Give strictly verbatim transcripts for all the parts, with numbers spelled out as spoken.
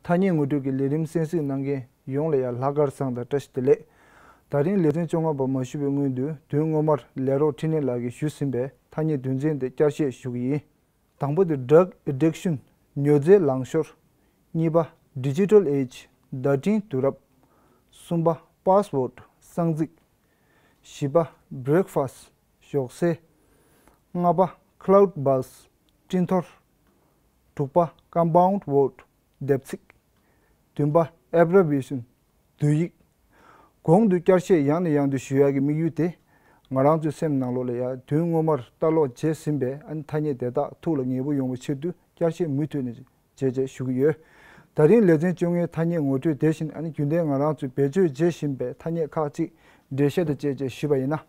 ཐ་སྙད་ངོ་སྤྲོད་ཀྱི་ལས་རིམ་གསན་གཟིགས་གནང་མཁན་ཡོངས་ལ་ཡང་ལྷག་དཀར་བཟང་དང་བཀྲ་ཤིས་བདེ་ལེགས། ད་རིང་ལེ་ཚན་བཅོ་ལྔ་པ་མ་ཞུས་པའི་སྔོན་དུ་དོན་ངོ་མར་ལས་རོགས་འཕྲིན་ལས་ལགས་ཀྱིས་ཞུས་ཟིན་པའི་ཐ་སྙད་དོན་ཚན་དེ་བསྐྱར་བཤད་ཞུ་གི་ཡིན། དང་པོ་དེ་drug addiction། མྱོས་རྫས་ལང་ཤོར། གཉིས་པ་digital age། བརྡ་འཕྲིན་དུས་རབས། གསུམ་པ་password། གསང་ཚིག། བཞི་པ་breakfast། ཞོགས་ཟས། ལྔ་པ་cloud burst། སྤྲིན་ཐོར། དྲུག་པ་compound word། སྡེབ་ཚིག། བདུན་པ་abbreviation། བསྡུས་ཡིག། གོང་དུ་བསྐྱར་བཤད་ཡང་ནས་ཡང་དུ་ཞུ་ཡག་གི་དམིགས་ཡུལ་དེ། ང་རང་ཚོའི་སེམས་ནང་ལོགས་ལ་ཡང་དོན་ངོ་མར་ལྟ་ཀློག་བྱས་ཟིན་པའི་ཨ་ནི་ཐ་སྙད་དེ་དག་ཐུགས་ལ་ངེས་པོ་ཡོང་བའི་ཕྱིར་དུ་བསྐྱར་བཤད་མུ་མཐུད་ནས་བྱས་རྗེས་ཞུ་གི་ཡོད། ད་རིང་ལེ་ཚན་བཅོ་ལྔའི་ཐ་སྙད་ངོ་སྤྲོད་དེ་བཞིན་ཨ་ནི་རྒྱུན་ལྡན་ང་རང་ཚོས་བེད་སྤྱོད་བྱེད་བཞིན་པའི་ཐ་སྙད་ཁག་ཅིག་འགྲེལ་བཤད་དང་བཅས་བཅས་ཞུས་པ་ཡིན་ན།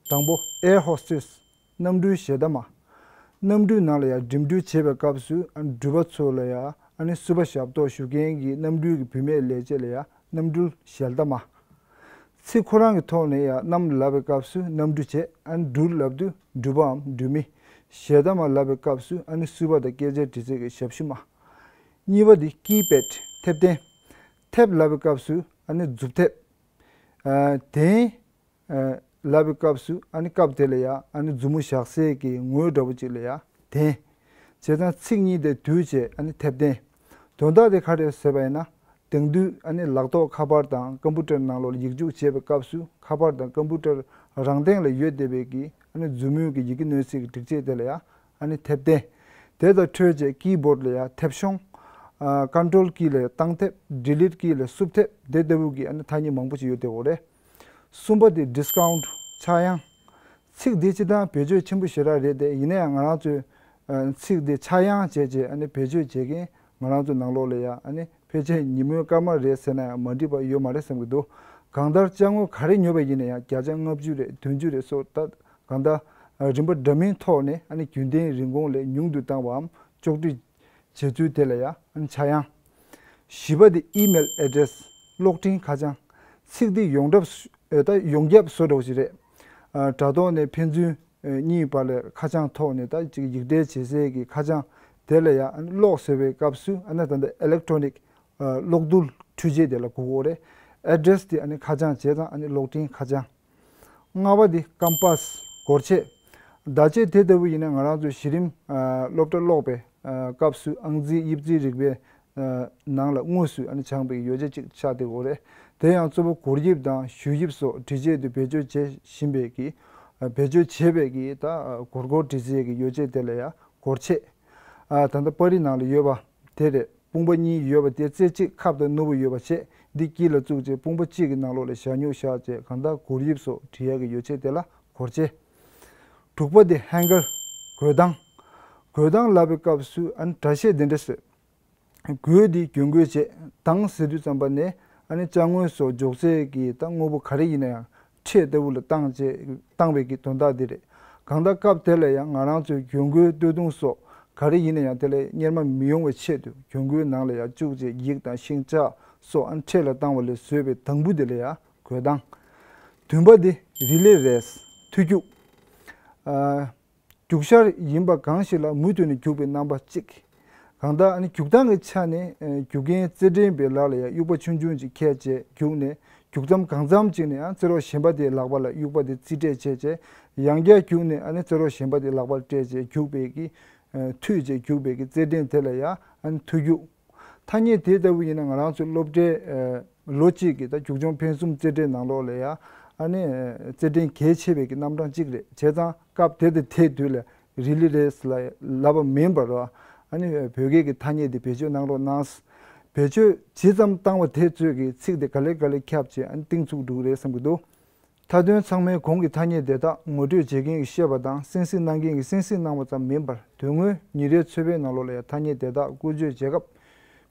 དང་པོ་air hostess། གནམ་གྲུའི་གཞལ་ལྟ་མ། གནམ་གྲུའི་ནང་ལ་ཡང་འགྲིམ་འགྲུལ་བྱེད་པའི་སྐབས་སུ་ཨ་ནི་འགྲུལ་པ་ཚོ་ལ་ཡང་ཨ་ནི་བསུ་བ་ཞབས་ཏོག་ཞུ་མཁན་གྱི་གནམ་གྲུའི་གི་བུད་མེད་ལས་བྱེད་ལ་ཡང་གནམ་གྲུའི་གཞལ་ལྟ་མ། ཚིག་ཁོ་རང་གི་ཐོག་ནས་ཡང་གནམ་ལབ་པའི་སྐབས་སུ་གནམ་གྲུ་བྱས། ཨ་ནི་གྲུ་ལབ་དུས་འགྲུལ་པའམ་འགྲུལ་མི། གཞལ་ལྟ་མ་ལབ་པའི་སྐབས་སུ་ཨ་ནི་བསུ་བ་དང་སྐད་ཆ་དྲི་རྩད་ཀྱི་ཞབས་ཞུ་མ། གཉིས་པ་དེ་keypad། མཐེབ་རྟེན། མཐེབ་ལབ་པའི་སྐབས་སུ་ཨ་ནི་མཛུབ་མཐེབ། ཨ་གདན། ཨ་ལབ་པའི་སྐབས་སུ་ཨ་ནི་སྐབས་དེ་ལ་ཡང་ཨ་ནི་མཛུབ་མོ་བཞག་སའི་གི་ངོས་འདྲ་པོ་ཅིག་ལ་ཡང་གདན། བྱས་ཙང་ཚིག་གཉིས་དེ་བསྡུས་བྱས་ཨ་ནི་མཐེབ་རྟེན། དོན་དག་དེ་ག་རེ་ཟེར་བ་ཡིན་ན། དེང་དུས་ཨ་ནི་ལག་ཐོག་ཁ་པར་དང་ཀམ་པུ་ཊར་ནང་ལོགས་ལ་ཡིག་རྒྱུགས་བྱེད་པའི་སྐབས་སུ་ཁ་པར་དང་ཀམ་པུ་ཊར་རང་སྟེང་ལ་ཡོད་བསྡད་པའི་གི་ཨ་ནི་མཛུབ་མོའི་གི་ཡི་གེ་སྣོན་སའི་གི་སྒྲིག་ཆས་དེ་ལ་ཡང་ཨ་ནི་མཐེབ་རྟེན། དེ་དང་འཕྲོས་བྱས་ཀི་བོར་ཌ་ལ་ཡང་མཐེབ་གཞོང་། ཨ་ཀོན་ཊོལ་ཀི་ལ་ཡང་རྟགས་མཐེབ། ཌི་ལིཊ་ཀི་ལ་སུབ་མཐེབ། དེ་ལྟ་བུ་གི་ཨ་ནི་ཐ་སྙད་མང་པོ་ཅིག་ཡོད་བསྡད་ཡོད་རེད། གསུམ་པ་དེ་ཌི་སི་ཀའུན་ཊ། ཆག་ཡང་། ཚིག་འདི་སྤྱིར་བཏང་བེད་སྤྱོད་ཆེན་པོ་ཞེ་དྲག་རེད་དེ། ཡིན་ན་ཡང་ང་རང་ཚོས་ཨ་ཚིག་འདི་ཆག་ཡང་བྱས་རྗེས་ཨ་ནི་བེད་སྤྱོད་བྱེད་མཁན་ང་རང་ཚོ་ནང་ལོགས་ལ་ཡང་ཨ་ནི་ཕལ་ཆེར་ཉིན་མོའི་སྐར་མ་རེད་ཟེར་ན་ཡང་མ་འགྲིག་པ་ཡོད་མ་རེད་བསམ་གྱི་འདུག། གང་ལྟར་ཅ་དངོས་ག་རེ་ཉོས་པ་ཡིན་ན་ཡང་བརྒྱ་ཆ་ལྔ་བཅུ་རེད། བདུན་ཅུ་རེད་སོགས་ད་གང་ལྟར་རིན་པ་འདྲ་མིན་ཐོག་ནས་ཨ་ནི་རྒྱུན་ལྡན་རིན་གོང་ལས་ཉུང་དུ་བཏང་བའམ་གཅོག་འཕྲི་བྱེད་ཚུལ་དེ་ལ་ཡང་ཆག་ཡང་། བཞི་པ་དེ་email address། གློག་འཕྲིན་ཁ་བྱང་། ཚིག་འདི་ཡོངས་གྲགས་སུ་ཨེ་ད་ཡོངས་ཁྱབ་བཟོ་འདྲ་བོ་ཞིག་རེད། ཨ་དྲ་ཐོག་ནས་ཕན་ཚུན་ཨེ་གཉིས་བར་ལ་ཁ་བྱང་ཐོག་ནས་ད་ཅིག་ཡིག་འབྲེལ་བྱེད་སའི་གི་ཁ་བྱང་དེ་ལ་ཡང་ཨ་ནི་གློག་ཟེར་བའི་སྐབས་སུ་ཨ་ནི་ད་ལྟ་electronic ཨ་གློག་རྡུལ་འཕྲུལ་ཆས་དེ་ལ་གོ་གི་ཡོད་རེད། address དེ་ཨ་ནི་ཁ་བྱང་བྱས་ཙང་ཨ་ནི་གློག་འཕྲིན་ཁ་བྱང་། ལྔ་པ་དེ་ཀམ་པཱས། སྒོར་ཆས། བརྡ་ཆད་དེ་ལྟ་བུ་ཡིན་ན་ང་རང་ཚོས་གཞི་རིམ་ཨ་སློབ་གྲྭ་ཀློག་པའི་ཨ་སྐབས་སུ་ཨང་རྩིས་དབྱིབས་རྩིས་རིག་པའི་ཨ་ནང་ལ་དངོས་སུ་ཨ་ནི་སྦྱངས་པའི་ཡོ་བྱད་ཅིག་ཆགས་བསྡད་ཡོད་རེད། དེ་ཡང་གཙོ་བོ་སྒོར་དབྱིབས་དང་གཞུ་དབྱིབས་སོགས་འབྲི་ཆས་དུ་བེད་སྤྱོད་བྱེད་བཞིན་པའི་གི་ཨ་བེད་སྤྱོད་བྱེད་པའི་གི་ད་ཨ་སྒོར་སྒོར་འབྲི་སའི་གི་ཡོ་བྱད་དེ་ལ་ཡང་སྒོར་ཆས། ཨ་ད་ལྟ་པར་རིས་ནང་ལ་ཡོད་པ་དེ་རེད། དཔུང་པ་གཉིས་ཡོད་པ་དེ་རྩེ་གཅིག་ཁབ་དང་ནོར་བུ་ཡོད་པ་བྱས། འདི་དཀྱིལ་ལ་བཙུགས་རྗེས་དཔུང་པ་གཅིག་གི་ནང་ལོགས་ལ་ཞྭ་སྨྱུག་བཞག་རྗེས་གང་ལྟར་སྒོར་དབྱིབས་སོགས་བྲི་ཡག་གི་ཡོ་བྱད་དེ་ལ་སྒོར་ཆས། དྲུག་པ་དེ་ཧེང་གར། གོས་དང་། གོས་དང་ལབ་པའི་སྐབས་སུ་ཨ་ནི་སྒྲ་བཤད་འདི་འདྲ་ཟེར། གོས་འདི་གྱོན་གོས་བྱས། དང་ཟེར་དུས་ཙམ་པ་ནས་ཨ་ནི་ཅ་དངོས་སོགས་འཇོག་སའི་གི་ད་དངོས་པོ་ག་རེ་ཡིན་ན་ཡང་ཁྲལ་ལྟ་བུ་ལ་བཏང་བྱས་བཏང་བའི་གི་དོན་དག་འདི་རེད། གང་ལྟར་སྐབས་དེ་ལ་ཡང་ང་རང་ཚོའི་གྱོན་གོས་སྟོད་ཐུང་སོགས་ག་རེ་ཡིན་ན་ཡང་དེ་ལས་གཉེར་མ་མི་ཡོང་བའི་ཆེད་དུ་གྱོན་གོས་ནང་ལ་ཡང་བཅུག་བྱས་ཡིག་དང་ཤིང་ལྕགས་སོགས་ཨ་ནི་ཁྲལ་ལ་བཏང་བ་ལས་བཟོས་པའི་དང་པོ་དེ་ལ་ཡང་གོས་དང་། བདུན་པ་དེ་རི་ལེ་རེས། མཐུད་རྒྱུག་ཨ། རྒྱུག་ཤར་ཡིན་པ་གང་ཞིག་ལ་མུ་མཐུད་ནས་རྒྱུག་པའི་རྣམ་པ་གཅིག། གང་ལྟར་ཨ་ནི་རྒྱུག་སྟངས་ཀྱི་ཆ་ནས་ཨ་རྒྱུག་མཁན་རྩེད་འགྲན་པའི་ལག་ལ་ཡང་དབྱུག་པ་ཆུང་ཆུང་ཅིག་འཁྱེར་བྱས་རྒྱུག་ནས་རྒྱུག་མཚམས་གང་འཚམ་ཅིག་ནས་ཨ་རྩེད་རོགས་གཞན་པ་དེའི་ལག་པ་ལ་དབྱུག་པ་དེ་རྩིས་སྤྲད་བྱས་བྱས་ཡང་བསྐྱར་རྒྱུག་ནས་ཨ་ནི་རྩེད་རོགས་གཞན་པ་དེའི་ལག་པར་སྤྲད་བྱས་རྒྱུག་པའི་གི་ཨ་མཐུད་བྱས་རྒྱུག་པའི་གི་རྩེད་འགྲན་དེ་ལ་ཡང་ཨ་ནི་མཐུད་རྒྱུག་ཐ་སྙད་དེ་ལྟ་བུ་ཡིན་ན་ང་རང་ཚོའི་སློབ་གྲྭའི་ཨ་ལོ་གཅིག་གི་ད་རྒྱུག་མཆོང་འཕེན་གསུམ་རྩེད་འགྲན་ནང་ལོགས་ལ་ཡང་ཨ་ནི་རྩེད་འགྲན་གལ་ཆེ་བའི་གི་རྣམ་གྲངས་གཅིག་རེད། བྱས་ཙང་སྐབས་དེ་དང་དེའི་དུས་ལ་རི་ལི་རེས་ལ་ལབ་པ་མིན་པར་ཨ་ནི་བོད་སྐད་ཀྱི་ཐ་སྙད་དེ་བེད་སྤྱོད་གནང་རོགས་གནང་། བེད་སྤྱོད་ཇི་ཙམ་བཏང་བ་དེ་ཚོས་ཀྱི་ཚིག་དེ་ག་ལེ་ག་ལེ་ཁྱབ་བྱས་ཨ་ནི་གཏིང་ཚུགས་འགྲོ་གི་རེད་བསམ་གྱི་འདུག་མཐའ་དོན་ཚང་མའི་གོང་གི་ཐ་སྙད་དེ་དག་ངོ་སྤྲོད་བྱེད་མཁན་གྱིས་བཤད་པ་དང་གསན་གཟིགས་གནང་མཁན་གྱིས་གསན་གཟིགས་གནང་བ་ཙམ་མིན་པར་དོན་དངོས་ཉིན་རེའི་འཚོ་བའི་ནང་ལོགས་ལ་ཡང་ཐ་སྙད་དེ་དག་བཀོལ་སྤྱོད་བྱེད་སྐབས།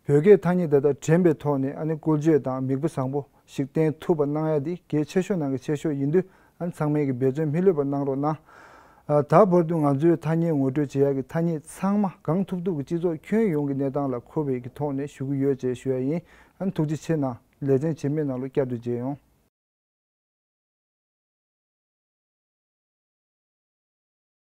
བོད་སྐད་ཐ་སྙད་དེ་དག་དྲན་པའི་ཐོག་ནས་ཨ་ནི་བཀོལ་སྤྱོད་དང་མིག་དཔེ་བཟང་པོ་ཞིག་བསྟན་ཐུབ་པ་གནང་ཡ་འདི་གལ་ཆེ་ཤོས་ནང་གི་ཆེ་ཤོས་ཡིན་དུས་ཨ་ནི་ཚང་མས་ཀྱི་འབད་བརྩོན་མི་ལྷོད་པ་གནང་རོགས་གནང་། ཨ་ད་བར་དུ་ང་ཚོའི་ཐ་སྙད་ངོ་སྤྲོད་བྱེད་ཡ་གི་ཐ་སྙད་ཚང་མ་གང་ཐུབ་ཐུབ་ཀྱི་སྤྱི་ཚོགས་ཁྱོན་ཡོངས་ཀྱི་གནས་སྟངས་ལ་མཁོ་བའི་གི་ཐོག་ནས་ཞུ་གི་ཡོད་ཅེས་ཞུ་ཡ་ཡིན། ཨ་ནི་ཐུགས་རྗེ་ཆེ་གནང་། ལེ་ཚན་རྗེས་མའི་ནང་ལ་བསྐྱར་དུ་མཇལ་ཡོང་།